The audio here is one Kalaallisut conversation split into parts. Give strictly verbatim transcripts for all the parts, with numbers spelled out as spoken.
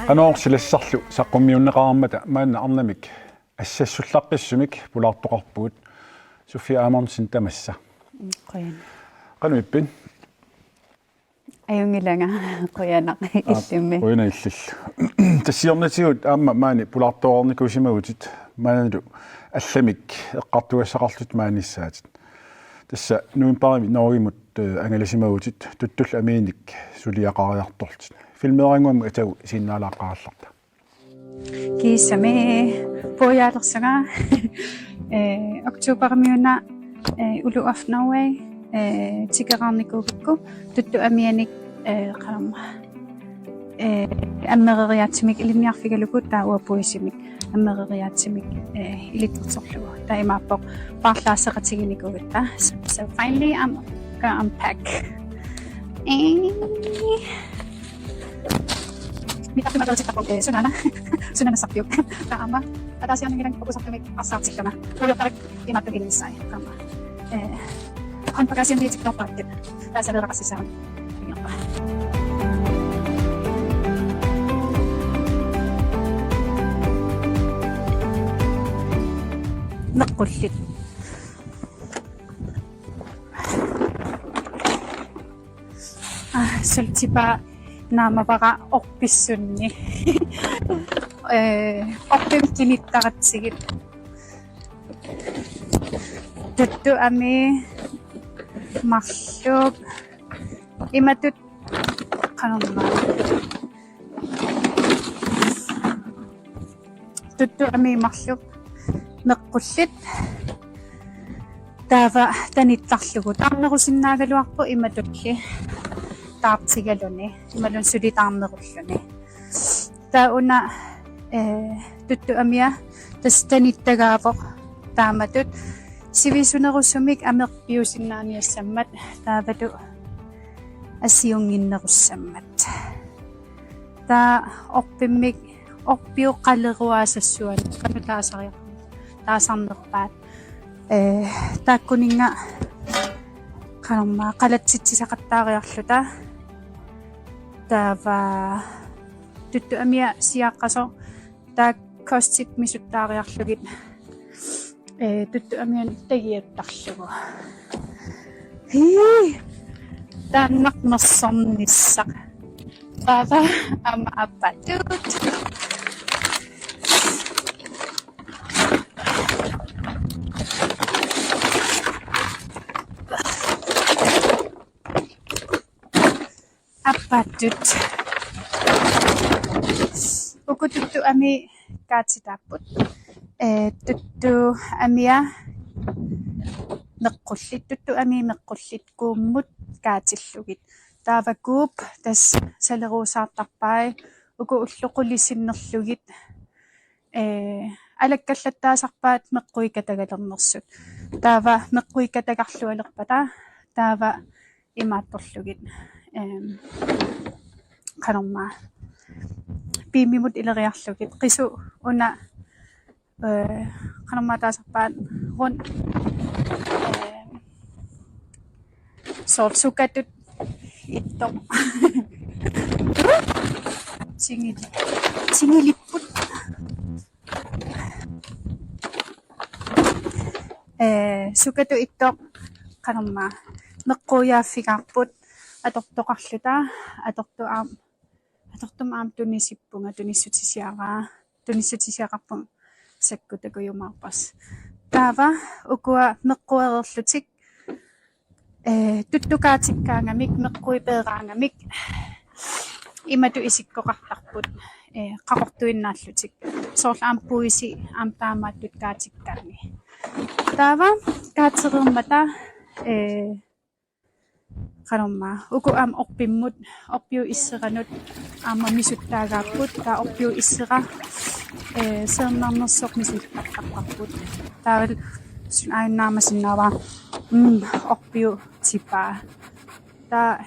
Qanoq silassarlu saqqummiunneqarmata maanna arnamik assassullaqqissumik pulaartoqarpugut. Sofie Amundsen tamassa. Qujan. Qanoq ippit? Ajunngilanga. Qujanaq. Aap, illimmi. Qujanaq illillu. Tassa siornatigut aamma maani pulaartoqarnikuusimagutit maanilu allamik eqqartugassaqarlutit maanissaatit. Tassa novembarimi Norgemut, eh, angalasimagutit Tuttullu Amiinik suliaqariartorlutit. Filmeerannguamik atagu isiinnaalaaqqaarallarta. Kiisami puiaalersunga, eh, oktoberimiuna, eh, Uluf Norway, eh, tikeraarnikuugakku Tuttut Amiinik, eh, qanormaa, eh, ammereriaatsimik ilinniarfigalugu taava uanga puisimik ammereriaatsimik, eh, ilitsersorlugu. Taava imaappoq paarlaasseqatiginikuugatta. So, so finally, I'm, gonna unpack. Eh. Mitaqqimalerutitaqu, eh, sunaana. Sunaana sarpiuk. Taava aamma ataasiarnanngilanga ukusartumik arsaartillunga. Uliortarik imaattumik ilinnissai. Taava. Eh, håndbagagen i TikTok-pakke. Taava saveeraqassissaanga. Meqqullit. Ah, sultipa naamavara orpissunni. Eh, orpimmik kinittaratsigit. Tuttut Amii marluk. Imatut qanormaa. Tuttut Amii marluk meqqullit. Taava tanittarlugu. Taarnerusinnaagaluarpoq imatulli. Taartigaluni. Imaluunniit suli taarnerulluni. Taava una, eh, Tuttut Amia tassa tanittagaavoq taamatut. Sivisunerusumik amerpiusinnaaniassammat taavalu assigiinnginnerussammat. Taava orpimmik, orpiup qaleruaasassuani, qanoq taasariar-, taasarnerpaat. Eh, taakkuninnga qanormaa qalatsitsisaqattaariarluta. Taava Tuttut Amia siaqqasoq taakku kostit misuttaariarlugit. Eh, Tuttut Amianut tagiattarlugu. Hii. Taannaq nersornissaq. Taava aamma aappaattut. Aappaattut. Uku Tuttut Amii kaatitaapput. Eh, Tuttut Amia meqqullit, Tuttut Amii meqqullit kuummut kaatillugit. Taava kuup tassa saleruusaartarpai, uku ullut qulit sinnerlugit. Eh, alakkallattaasarpaat meqquikatagalernersut. Taava meqquikatagarlualerpata, taava imaattorlugit. Ehm, qanormaa. Piimimut ileriarlugit. Qisup una, eh, qanormaa taasarpaat rund. Ehm, soorlu sukatut ittoq. Tingili-, tingilipput. Eh, sukatut ittoq qanormaa. Meqquiaaffigaarput atortoqarluta, atortu aam-, atortumik aamma tunisippunga, tunissutisiaraa, tunissutisiaqarpunga sakku takujumaarpas. Taava ukua meqquereerlutik, eh, tuttukaatikkaangamik, meqquipeeraangamik, imatut isikkoqartarput, eh, qaqortuinnaallutik. Soorlu aamma puisi, aamma taamaattut kaatikkaanni. Taava kaatereermata, eh, qanormaa. Uku aamma orpimmut, orpiup isseranut aamma misuttaagaapput, taava orpiup issera, eh, seernarnersoq misilisartarparput. Taavalu suna aajuna naamasinnaavara, mm, orpiup tipaa. Taava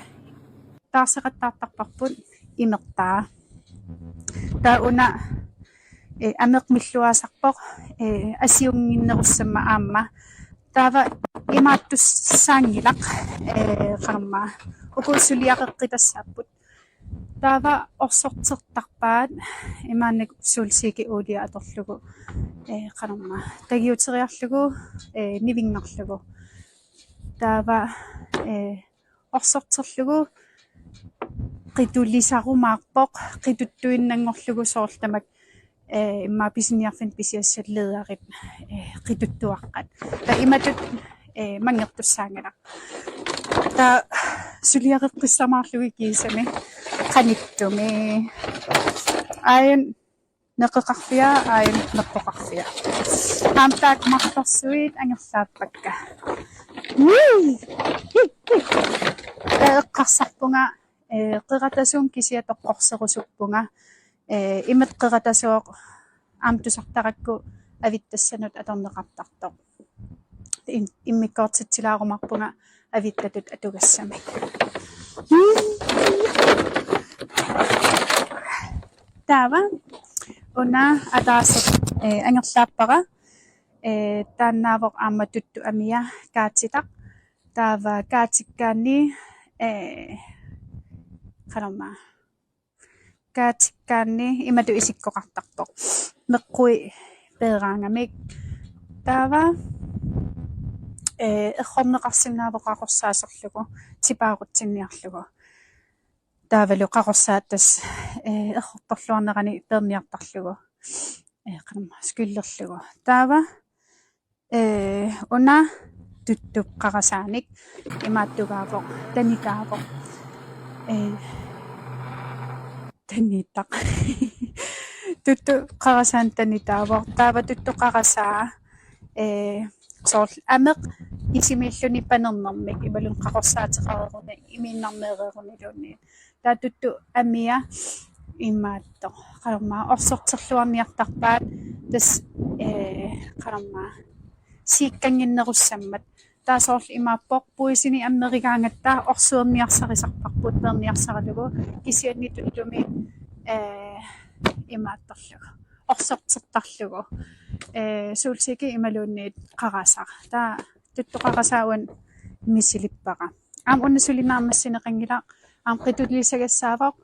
taarseqattaartarparput imertaa. Taava una, eh, ameq milluaasarpoq, eh, asiunnginnerussammat aamma. Taava imaattussaanngilaq, eh, qanormaa. Uku suliareqqitassaapput. Taava orsortertarpaat imaannak solsikke olie atorlugu, eh, qanormaa. Tagiuteriarlugu, eh, nivinngarlugu. Taava, eh, orsorterlugu qitulisarumaarpoq, qituttuinnanngorlugu soorlu tamakku, eh, immaqa pisiniarfinni pisiassat læderit, eh, qituttuaqqat. Taava imatut, eh, manngertussaanngilaq. Taava suliareqqissamaarlugit kiisami qanittumi. Aajuna neqeqarfia, aajuna neqeqarfia. Aamma taakku marlorsuit angerlaappakka. Taava eqqarsarpunga, eh, qeratasuumik kisiat toqqorserusuppunga, eh, imatut qeratasuuvoq aamma tusartarakku avittassanut atorneqartartoq. Im-, immikkoortitsilaarumaarpunga avittatut atugassamik. Taava una ataaseq, eh, angerlaappara, eh, taannaavoq aamma tuttu amia kaatitaq. Taava kaatikkaanni, eh, qanormaa. Kaatikkaanni imatut isikkoqartarpoq. Meqqui peeraangamik. Taava, eh, errorneqarsinnaavoq qaqorsaaserlugu, tipaarutsinniarlugu. Taavalu qaqorsaat tassa, eh, errortorluarnerani peerniartarlugu. Eh, qanormaa, skyllerlugu. Taava, eh, una tuttup qarasaanik imaattugaavoq, tanitaavoq. Eh, tanitaq. Tuttup qarasaanik tanitaavoq. Taava tuttup qarasaa, eh, soorlu ameq kisimiilluni panernermik imaluunniit qaqorsaateqareeruni imiinnarmeereeruniluunniit. Taava tuttup amia imaattoq. Qanormaa orsorterluarniartarpaat tassa, eh, qanormaa siikkannginnerussammat. Taava soorlu imaappoq puisini ammerigaangatta orsuerniarsarisarparput peerniarsaralugu kisianni tuttumi, eh, imaattorlugu. Orsortertarlugu. Eh, solsikke imaluunniit qarasaq. Taava tuttup qarasaa una misilippara. Aamma una suli naammassineqanngilaq, aamma qitulisagassaavoq,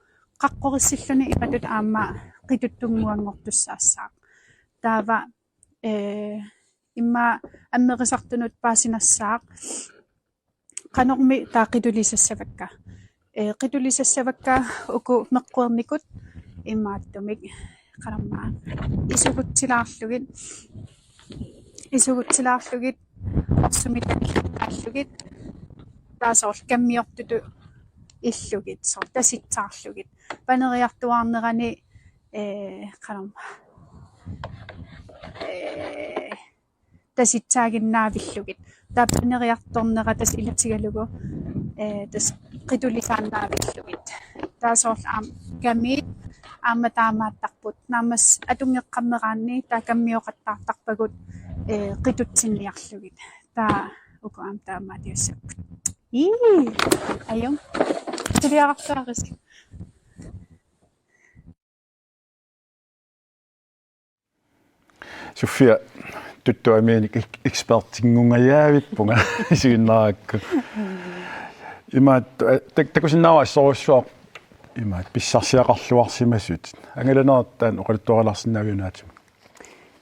qaqqorissilluni imatut aamma qituttunnguanngortussaassaaq. Taava, eh, immaqa ammerisartunut paasinassaaq. Qanormi taava qitulisassavakka. Eh, qitulisassavakka uku meqquernikut imaattumik. Qanormaa. Isugutsilaarlugit. Isugutsilaarlugit. Orsumik taallugit. Taava soorlu kammiortutut illugit. Soorlu tasitsaarlugit. Paneriartuaarnerani, eh, qanormaa. Eh, tasitsaaginnaavillugit. Taava paneriartornera tassa ilatigalugu, eh, tassa qitulisaannaavillugit. Taava soorlu aamma kamiit aamma taamaattarput. Naammassisut atunngeqqammeraanni taava kammioqattaartarpagut, eh, qitutsinniarlugit. Taava uku aamma taamaatiussapput. Ii, ajunngilaq. Suliararsuarisi. Sofia, tuttup amianik ek-, ekspertinngungajaavippunga isiginnaarakku. Imaat, eh, tak-, takusinnaavara assorujussuaq imaat pissarsiaqarluarsimasut. Angalanerartaanna oqaluttuarilaarsinnaaviuk naatsumik?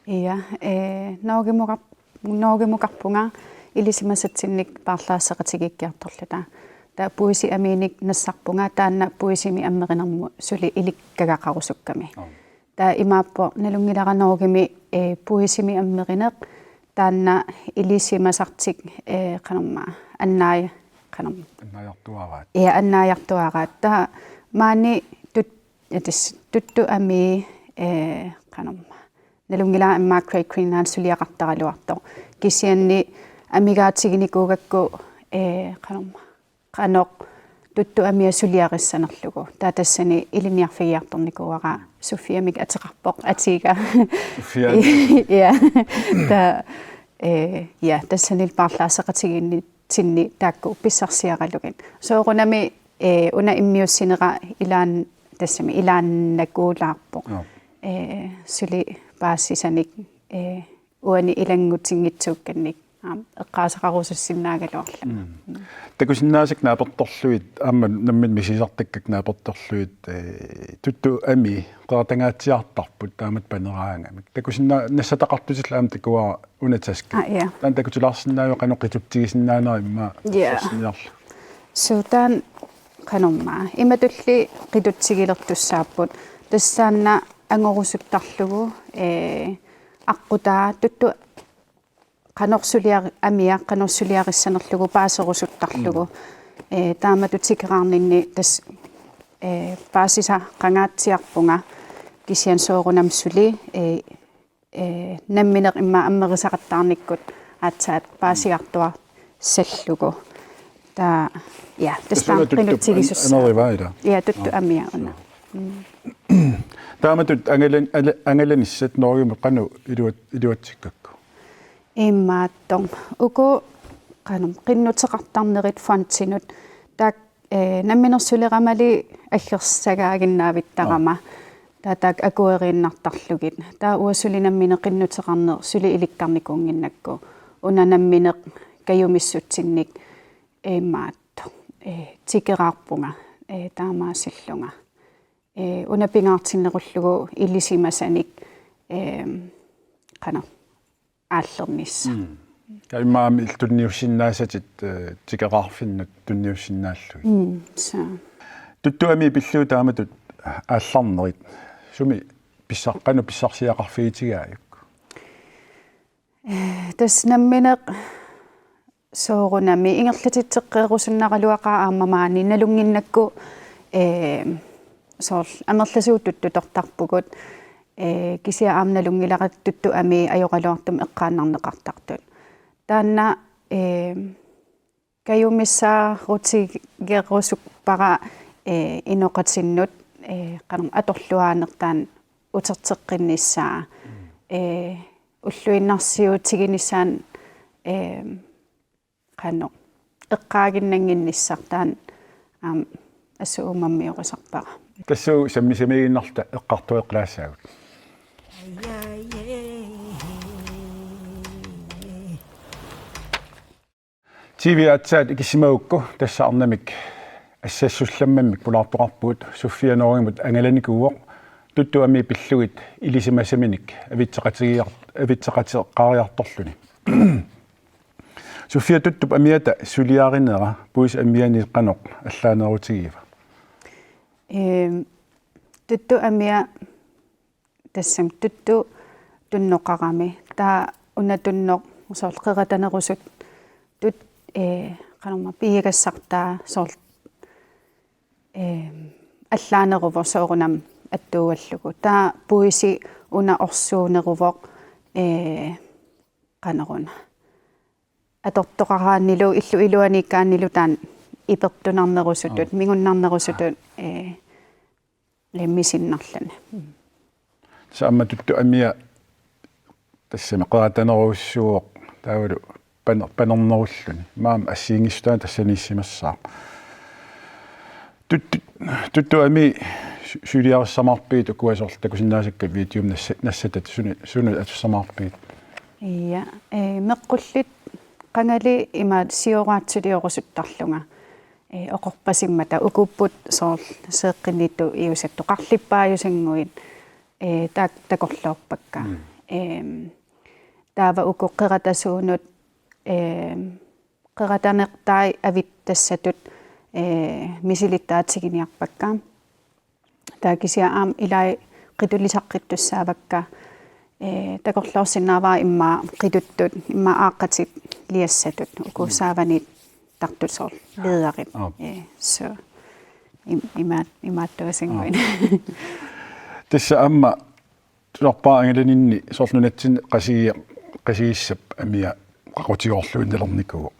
Ia, eh, Norgemuka-, Norgemukarpunga ilisimasatsinnik paarlaasseqatigiikkiartorluta. Taava puisi amiinik nassarpunga taanna puisimi ammerinermut suli ilikkagaqarusukkami. Aap. Taava imaappoq nalunngilara Norgemi, eh, puisimi ammerineq taanna ilisimasartik, eh, qanormaa, annaaj-, qanorm-. Annaajartuaraat. Ia, annaajartuaraat. Taava maani tut-, ja tassa tuttup amii, eh, qanormaa. Nalunngilara immaqa Great Greenland suliaqartaraluartoq. Kisianni amigaatiginikuugakku, eh, qanormaa. Qanoq tuttup amia suliarissanerlugu. Taava tassani ilinniarfigiartornikuuara Sofiamik ateqarpoq, atiga. Sofia. Ia. Taava, eh, ia, tassani paarlaasseqatigiinnitsinni taakku pissarsiaralugit. Soorunami, eh, una immiussinera ilaanni tassami ilaannakuulaarpoq. Joo. Ee, suli paasisanik, ee, uani ilanngutinngitsuukkannik, aam, eqqaasaqqarusussinnaagaluarlanga. Mm. Takusinnaasakka naapertorlugit, aamma nammineq misigisartakkakka naapertorlugit, ee, tuttu amii qeratangaatsiartarput taamatut paneraangamik. Takusinnaa-, nassataqartutillu aamma takuara una taska. Aa, ja. Taanna takutilaarsinnaaviuk qanoq qitutsigisinnaanerit immaqa Ja. Assersuiniarlugu. Suu, taanna qanormaa. Imatulli qitutsigilertussaapput. Tassaana angorusuttarlugu, ee, aqqutaa tuttu qanoq suliar-, amia qanoq suliarissanerlugu paaserusuttarlugu. Mm. Ee, taamatut tikeraarninni tassa, ee, paasisaqangaatsiarpunga kisianni soorunami suli, ee, ee, nammineq immaqa ammerisaqattaarnikkut aatsaat paasigartuarsallugu. Taava, ja, tassa taanna tuttu qinutsigisussaavat. An-, anerivaa ila? Ja, tuttu Joo. Amia una. Joo. Mm. Taamatut angalan-, ala-, angalanissat Norgemut qanoq iluat-, iluatsikkakku? Imaattoq. Uku qanoq qinnuteqartarnerit fondinut. Taakku, ee, namminersuleramali aggersagaaginnaavittarama. Joo. Taava taakku akueriinnartarlugit. Taava uanga suli nammineq qinnuteqarneq suli ilikkarnikuunnginnakku. Una nammineq kajumissutsinnik imaattoq. Ee, tikeraarpunga, ee, taamaasillunga. Ee, una pingaartinnerullugu ilisimasanik, ee, qanoq aallernissaq. Mm. Ja immaqa aamma illit tunniussinnaasatit, ee, tikeraarfinnut tunniussinnaallugit. Mm, suu. Tuttu amii pillugit taamatut aallarnerit. Sumi pissar-, qanoq pissarsiaqarfigitigaajuk? Ee, tassa nammineq soorunami ingerlatitseqqeerusunnaraluaqaaq aamma maani nalunnginnakku, ee, soorlu amerlasuut tuttutortarpugut, ee, kisianni aamma nalunngilara tuttu amii ajoraluartumik eqqaannarneqartartut. Taanna, ee, kajumissaarutigerusuppara, ee, inoqatinnut, ee, qanoq atorluaaneq taanna uterteqqinnissaa. Mm. Ee, ulluinnarsiutiginissaanut, ee, qanoq eqqaaginnannginnissaq taanna, aamma, assut uumammiorisarpara. Tassa sammisamiiginnarluta eqqartueqqilaassaagut. T V aatsaat ikissimagukku tassa arnamik assassullammammik pulaartoqarpugut. Sofia Norgemut angalanikuuvoq, tuttu amii pillugit ilisimasaminik avitseqatigiar-, avitseqateqariartorluni. Sofia, tuttup amiata suliarinera puisit amianit qanoq allaanerutigiva? Ehm, tuttu amia tassami tuttu tunnoqarami. Taava una tunnoq soorlu qeratanerusuttut, ee, qanormaa piiagassartaa soorlu, ee, allaaneruvoq soorunami attuugallugu. Taava puisi una orsuuneruvoq, ee, qanoruna. Atortoqaraannilu illup iluaniikkaannilu taanna ipertunarnerusutut, Aa. mingunnarnerusutut, ee, ee, misinnarluni. Mm. Tassa aamma tuttu amia tassami qeratanerujussuuvoq taavalu paner-, panernerulluni. Maani assigiinngissutaanut tassaniissimassaaq. Tuttu, tuttu amii su-, suliarissamaarpigit ukua soorlu takusinnaasakka videomik nassa-, nassatat sunu-, sunut atussamaarpigit? Ja, ee, meqqullit qangali imaat sioraatsuliorusuttarlunga. Ee, oqorpasimmata ukuupput soorlu seeqqinnittut iusattut qarlippaajusannguit, ee, taak-, takorloorpakka. Mm. Eem, taava uku qeratasuunut, eem, qeratanertai avittassatut, ee, misilittaatiginiarpakka. Taava kisianni aamma ilai qitulisaqqittussaavakka, ee, takorloorsinnaavara immaqa qituttut, immaqa aaqqatit liassatut, uku Mm. saavaniittartut soorlu lederit. Aap. Ee, so, im-, imaat-, imaattuasannguit. Aap. Tassa aamma tusarpara angalaninni soorlu nunatsinni Qasigi-, Qasigissap amia qaqutigoorluinnalernikuuvoq.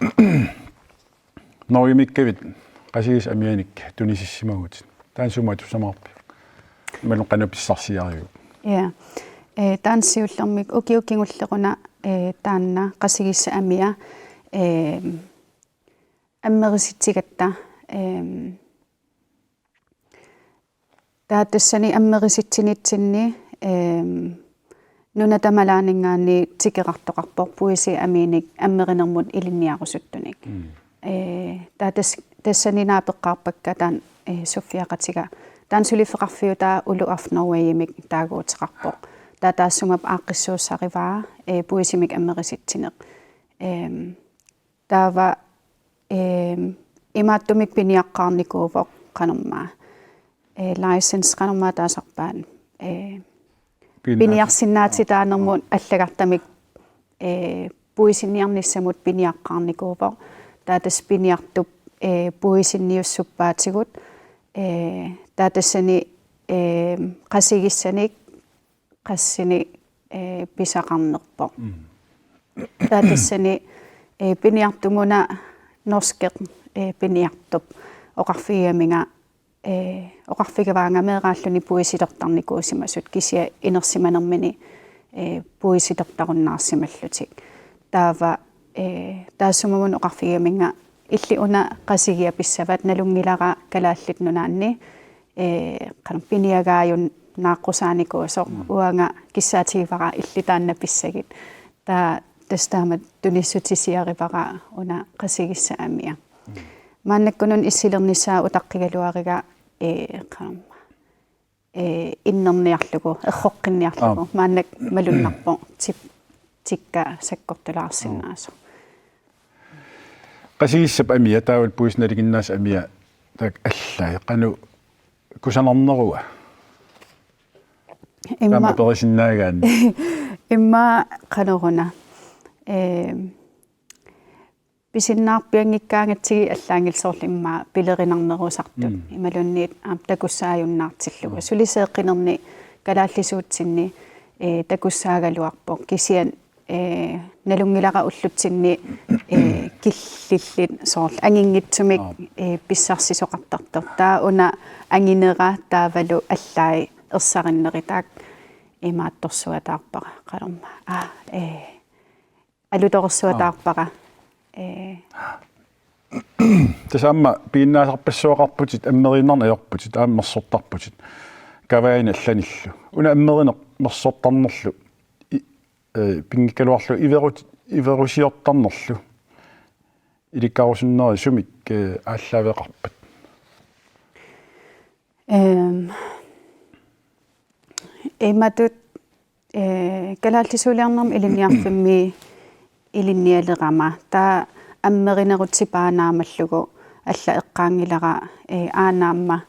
Norgemiikkavit Qasigissap amianik tunisissimavutit. Taanna sumut atussamaarpiuk? Imaluunniit qanoq pissarsiariuk? Ja. Ee, taanna siullermik ukiut kingulleq una, ee, taanna Qasigissap amia, ee, ammerisitsigatta, ee, Taava tassani ammerisitsinitsinni, ehm, nuna tamalaaninngaanniit tikeraartoqarpoq puisi amiinik ammerinermut ilinniarusuttunik. Eh, taava tas-, tassani naapeqqaarpakka taanna, eh, Sofiaqatiga. Taanna suliffeqarfiutaa Oluf af Norwayimik taaguuteqarpoq. Taava taassuma aaqqissuussarivaa, eh, puisimik ammerisitsineq. Ehm, taava, ehm, imaattumik piniaqqaarnikuuvoq qanormaa. Eh, license qanormaa taasarpaat. Eh, piniarsinnaatitaanermut allagartamik, eh, puisinniarnissamut piniaqqaarnikuuvoq. Taava tassa piniartup, eh, puisinniussuppaatigut, eh, taava tassani, eh, qasigissanik qassinik, eh, pisaqarnerpoq. Taava tassani, eh, piniartumuna norskeq, eh, piniartup oqarfigigaminga, eh, oqarfigivaanga meeraalluni puisitortarnikuusimasut kisianni inersimanermini, eh, puisitortarunnaarsimallutik. Taava, eh, taassumamut oqarfigigaminga illit una qasigiat pissavat nalunngilara Kalaallit Nunaanni, eh, qanoq piniagaajunnaaqqusaanikuusoq uanga kissaatigivara illit taanna pissagit. Taava tassa taama tunissutisiarivara una qasigissaq amia. Maannakkununa issilernissaa utaqqigaluariga, eh, qanoq, eh, innerniarlugu, erroqqinniarlugu, aap, maannakkut malunnarpoq tip-, tikka sakkortulaarsinnaasoq. Qasigissap amia, taavalu puisit nalinginnaasut amia, taakku allai, qanoq kusanarnerua? Imma- Taama aperisinnaagaanni. Imma qanoruna. Ehm, pisinnaarpianngikkaangatsigit allaanngillat soorlu imma pilerinarnerusartut. Mm. Imaluunniit aamma takussaajunnaartillugu. Mm. Suli seeqqinerni kalaallisuutsinni, eh, takussaagaluarpoq. Kisianni, eh, nalunngilara ullutsinni, eh, killillit soorlu anginngitsumik, aap, eh, pissarsisoqartartoq. Taava una anginera taavalu allai ersarinneritaaq imaattorsuataarpara qanormaa. Ah, eh, alutorsuataarpara. Aap. Eh. Tassa aamma piginnaasarpassuaqarputit, ammeriinnarneq ajorputit, aamma mersortarputit. Kavaanik allanillu. Una ammerineq mersortarnerlu, i-, eh, pinngikkaluarlugu iverut-, iverusiortarnerlu. Ilikkarusunneri sumik, eh, aallaaveqarpat? Ehm, imatut, eh, kalaallisuuliornermi ilinniarfimmi ilinnialerama. Taava ammerinerup tipaanut aammallugu alla eqqaanngilara, eh, aana aamma,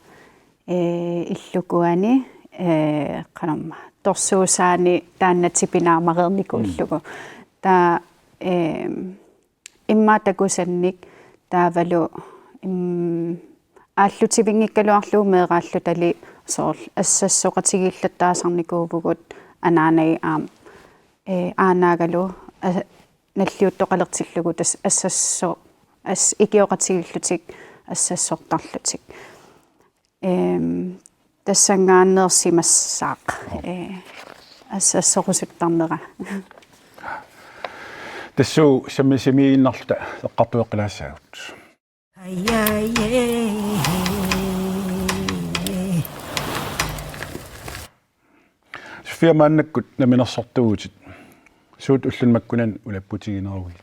eh, illukuani, eh, qanormaa, torsuusaani taanna tipinaamareernikuullugu. Mm. Taava, ehm, immaqa takusannik taavalu, mm, aallutivinngikkaluarlugu meeraallutali soorlu assassoqatigiillattaasarnikuuvugut anaanagit aamma, eh, aanaagalu, a-, nalliuttoqalertillugu tassa assasso-, as-, ikioqatigiillutik assassortarlutik. Ehm, tassanngaanneersimassaaq, eh, assassorusuttarnera. Tassuuna sammi-, sammiinnarluta eqqartueqqilaassaagut. Sofia, maannakkut namminersortuuvutit. Suut ulluni makkunani ulapputiginerugit?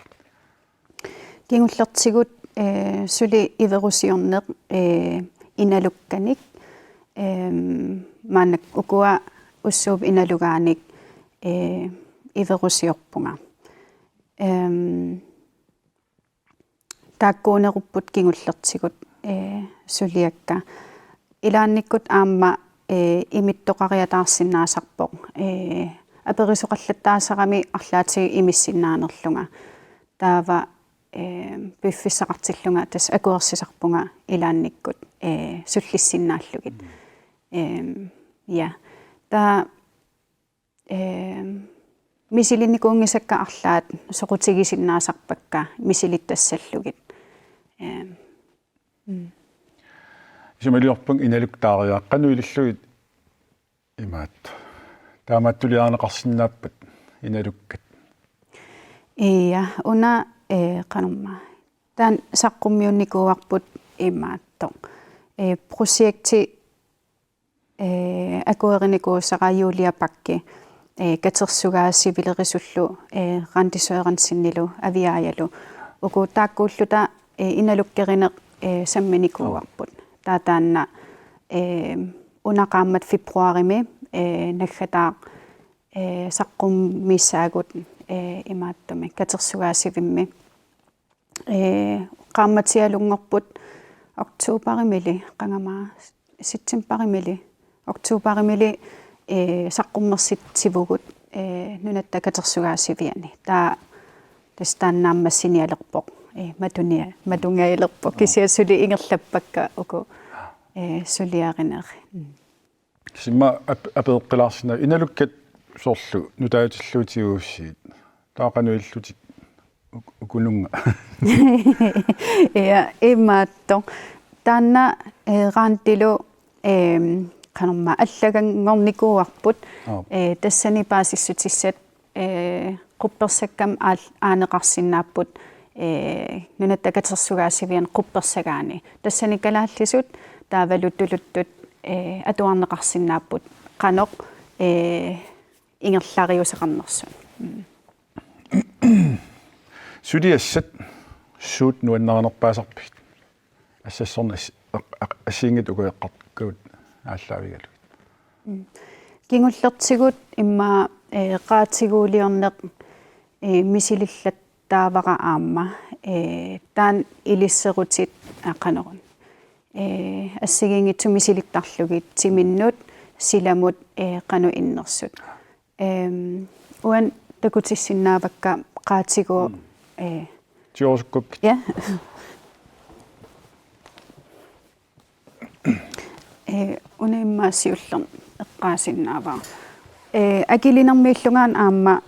Kingullertigut, eh, suli iverusiorneq, eh, inalukkanik, ehm, maannakkut ukua ussuup inalugaanik, eh, iverusiorpunga. Ehm, taakkuunerupput kingullertigut, eh, suliakka. Ilaannikkut aamma, eh, imittoqariataarsinnaasarpoq. Eh, aperisoqallattaasarami arlaatigut imissinnaanerlunga. Taava, eh, piffissaqartillunga tassa akuersisarpunga ilaannikkut, eh, sullissinnaallugit. Ehm, ja. Taava, ehm, misilinnikuunngisakka arlaat soqutigisinnaasarpakka misilittassallugit. Ehm, mm. Isumaliorpunga inalukkat taariaat, qanoq ilillugit imaattoq. Taamaattuliaarneqarsinnaappat inalukkat? Ia, una, eh, qanormaa. Taanna saqqummiunnikuuarput imaattoq. Eh, projekti ee, akuerinikuusara Julia Bachke, ee, katersugaasivilerisullu, ee, Randi Sørensenilu Aviaajalu. Uku taakkuulluta, ee, inalukkerineq, ee, samminikuuarput. Taava taanna, ee, una qaammat februarimi, ee, naggataaq, ee, saqqummiissaagut, ee, imaattumik katersugaasivimmi. Ee, qaammatialunngorput oktoberimili, qanga aamma septemberimili, oktoberimili, ee, saqqummersitsivugut, ee, Nunatta Katersugaasiviani. Taava tassa taanna aamma sinialerpoq, ee, matunia-, matungajalerpoq, kisianni suli ingerlappakka uku, ee, suliarinerit. Mm. Tassa immaqa ap-, apeqqilaarsinnaavoq, inalukkat soorlu nutaatillutigigussiuk. Taava qanoq ilillutik uk-, ukununnga. Ja, imaattoq. Taanna, ee, Randilu, ee, qanormaa allaganngornikuuarput, Aap. ee, tassani paasissutissat, ee, quppersakkamik aal-, aaneqarsinnaapput, ee, Nunatta Katersugaasiviani quppersagaani. Tassani kalaallisut taavalu tuluttut, ee, atuarneqarsinnaapput qanoq, ee, ingerlariuseqarnersut. Mm. Suliassat suut nuannarinerpaasarpigit? Assassorneq as-, aq-, aq-, assigiinngitsut uku eqqartukkagut aallaavigalugit. Mm. Kingullertigut immaqa, ee, qaatiguuliorneq, ee, misilillattaavara aamma, ee, taanna ilisserutit, aa, qanoruna. Ee, assigiinngitsut misilittarlugit timinnut, silamut, ee, qanoq innersut. Ehm, uani takutissinnaavakka qaatigut, Mm. ee, Tiorusukkuppit. Ja. Ee, una immaqa siullermik eqqaasinnaavara. Ee, akilinermiillungaana aamma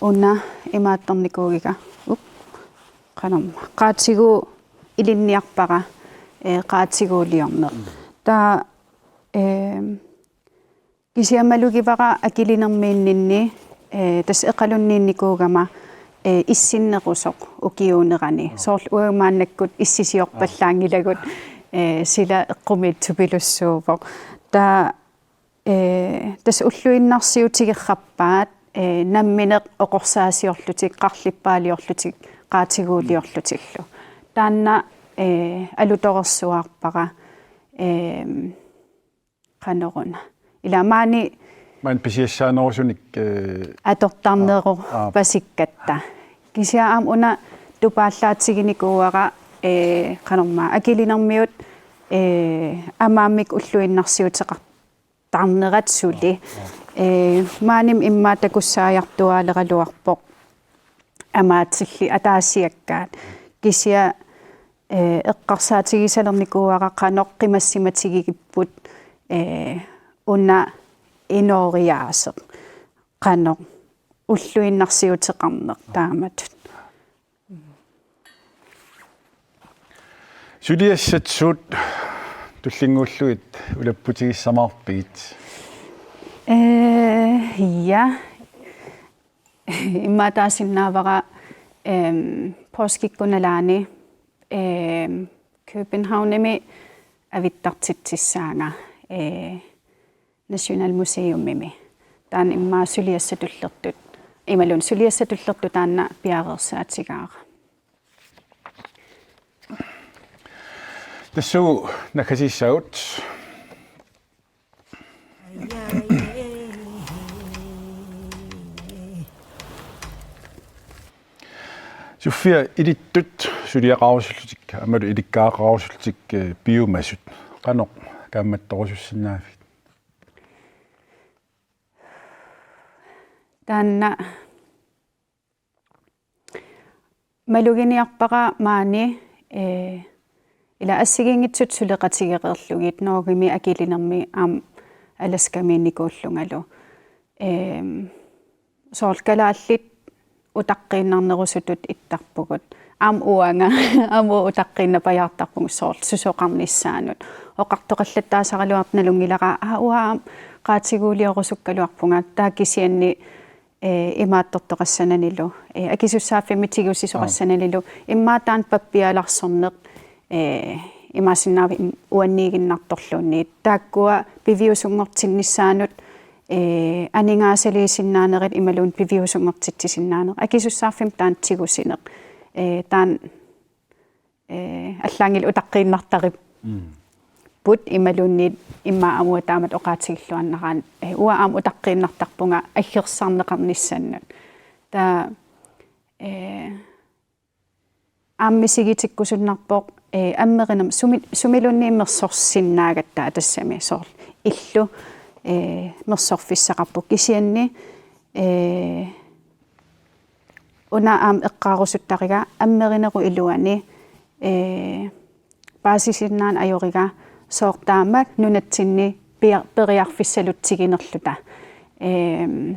una imaattornikuugiga. Up. Qanormaa. Qaatigut ilinniarpara, ee, qaatiguuliorneq. Mm. Taava, ehm, kisianni malugivara akilinermiinninni, ee, tassa eqalunniinnikuugama, ee, issinnerusoq ukiuunerani. Joo. Soorlu uagut maannakkut issisiorpallaanngilagut, ee, sila eqqumiitsupilussuuvoq. Taava, ee, tassa ulluinnarsiutigerrappaat, ee, nammineq oqorsaasiorlutik, qarlippaaliorlutik, qaatiguuliorlutillu. Taanna, ee, alutorersuarpara, ee, qanoruna. Ila maani Maani pisiassaanerusunik, ee, atortarneru-, aa, aa. pasikkatta. Kisianni aamma una tupaallaatiginikuuara, ee, qanormaa akilinermiut, ee, amaammik ulluinnarsiuteqartarnerat suli. Aa, aa. Ee, maanimi immaqa takussaajartuaaleraluarpoq. Amaatillit ataasiakkaat. Kisianni, ee, eqqarsaatigisalernikuuara qanoq qimassimatigigipput, ee, una inooriaaseq. Qanoq ulluinnarsiuteqarneq taamatut. Suliassat suut tullinnguullugit ulapputigissavarpigit? Ee, ja. Immaqa taasinnaavara, ehm, poorskikkut nalaani, ehm, Københavnimi avittartitsissaanga, ee, Nationalmuseumimi. Taanna immaqa suliassat tullertut, imaluunniit suliassat tullertut taanna piareersaatigaara. Tassuugu naggasiissaagut. Sofia, ilittut suliaqarusullutik, aammalu ilikkagaqarusullutik, ee, piumasut. Qanoq kaammattorusussinnaavigit? Taanna maluginiarpara maani, ee, ila assigiinngitsut suleqatigereerlugit Norgemi akilinermi aamma Alaskamiinnikuullungalu. Ehm, soorlu kalaallit utaqqiinnarnerusutut ittarpugut. Aamma uanga, aamma utaqqiinnapajaartarpugut soorlu susoqarnissaanut. Oqartoqallattaasaraluartoq nalunngilara, aa, uanga aamma qaatiguuliorusukkaluarpunga, taava kisianni ee, imaattortoqassananilu, ee, akisussaaffimmi tigusisoqassananilu, Aap. immaqa taanna pappialarsorneq, ee, imaassinnaavoq im-, uanniiginnartorluunniit. Taakkua piviusunngortinnissaannut, ee, aningaasaliisinnaanerit imaluunniit piviusunngortitsisinnaanerit. Akisussaaffimmik taanna tigusineq. Ee, taanna, ee, allaanngilaq utaqqiinnartaripput imaluunniit immaqa aamma taamatut oqaatigilluinnaraanni. Ee, uanga aamma utaqqiinnartarpunga aggersarneqarnissannut. Taava, ee, aamma misigitikkusunnarpoq, ee, ammerinermut sumi-, sumiluunniit mersorsinnaagatta tassami soorlu illu, ee, mersorfissaqarpoq kisianni, ee, una aamma eqqaarusuttariga ammerinerup iluani, ee, paasisinnaaneq ajoriga soorlu taama nunatsinni pia-, periarfissalutsiginerluta. Eem,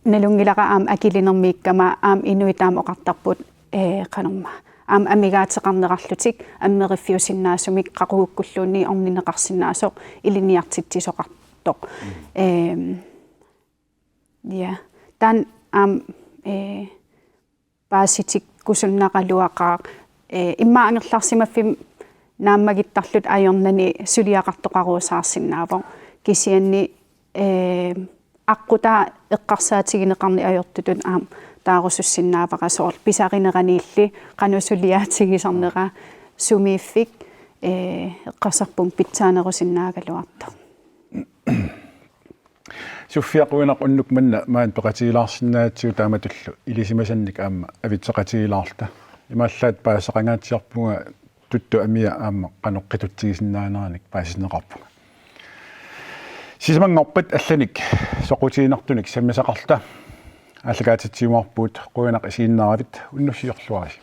nalunngilara aamma akilinermiikkama aamma inuit taama oqartarput, ee, qanormaa. Aamma amigaateqarnerarlutik ammeriffiusinnaasumik qaqugukkulluunniit orninneqarsinnaasoq ilinniartitsisoqartoq. Eem, ja. Taanna aamma, ee, paasitikkusunnaraluaqaaq, ee, immaqa angerlarsimaffimmi naammagittarluta ajornani suliaqartoqarusaarsinnaavoq. Kisianni, ee, aqqutaa eqqarsaatigineqarneq ajortutut aamma taarusussinnaavara soorlu pisarineraniilli qanoq suliaatigisarnera sumiiffik, ee, eqqarsarpunga pitsaanerusinnaagaluartoq. Sofia, qujanaq unnuk manna maani peqatigilaarsinnaatsigut taamatullu ilisimasannik aamma avitseqatigilaarluta. Imaallaat paasisaqangaatsiarpunga tuttu amia aamma qanoq qitutsigisinnaanerannik paasineqarpunga. Sisamanngorpat allanik soqutiginartunik sammisaqarluta aallakaatitsiumaarpugut, qujanaq isiginnaaravit, unnussiorluarisi.